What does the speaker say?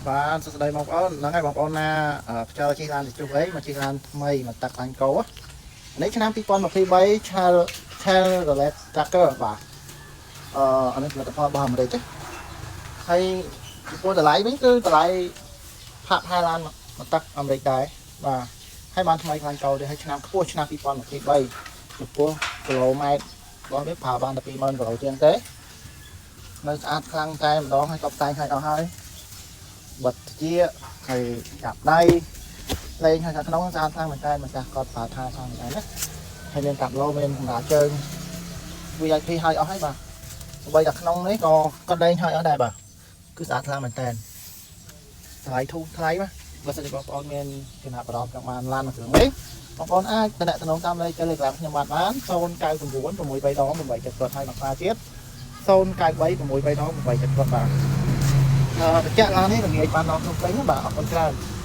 បាទសួស្តីបងប្អូនហ្នឹងហើយបងប្អូនណាខ្ជិលជិះឡានជជុះអីមកជិះឡានថ្មីមកទឹកឡានកោនេះឆ្នាំ2023 Chevrolet Tracker បាទអានេះផលិតផលរបស់អាមេរិកទេហើយចំពោះតម្លៃវិញគឺតម្លៃផាក់ផែឡានមកទឹកអាមេរិកដែរបាទហើយបានថ្មីខ្លាញ់កោទេហើយឆ្នាំខ្ពស់ឆ្នាំ2023ចំពោះគីឡូម៉ែត្ររបស់វាប្រើបានតែ20000គីឡូជាងទេនៅស្អាតខ្លាំងតែម្ដងហើយតបតែងឲ្យអស់ហើយ បិទជាហើយចាប់ដៃលេងហើយខាងក្នុងស្អាតខ្លាំងមែនតើម្ចាស់គាត់ប្រើថាផងដែរណាហើយមានតាប់ឡូមានកម្រាលជើង VIP ហើយអស់ហើយបាទសូម្បីតែក្នុងនេះក៏គាត់លេងហើយអស់ដែរបាទគឺស្អាតខ្លាំងមែនតើថ្លៃធូរថ្លៃបាទបើសិនជាបងប្អូនមានចំណាប់អារម្មណ៍ចង់បានឡានមួយគ្រឿងនេះបងប្អូនអាចតំណតំណងតាមលេខ Telegram ខ្ញុំបាទបាន099 6 3ដង870ហើយមកផ្សារទៀត093 6 3ដង870បាទអឺបញ្ជាក់ឡាននេះល្ងាចបានដល់ភ្នំពេញបាទអរគុណច្រើន។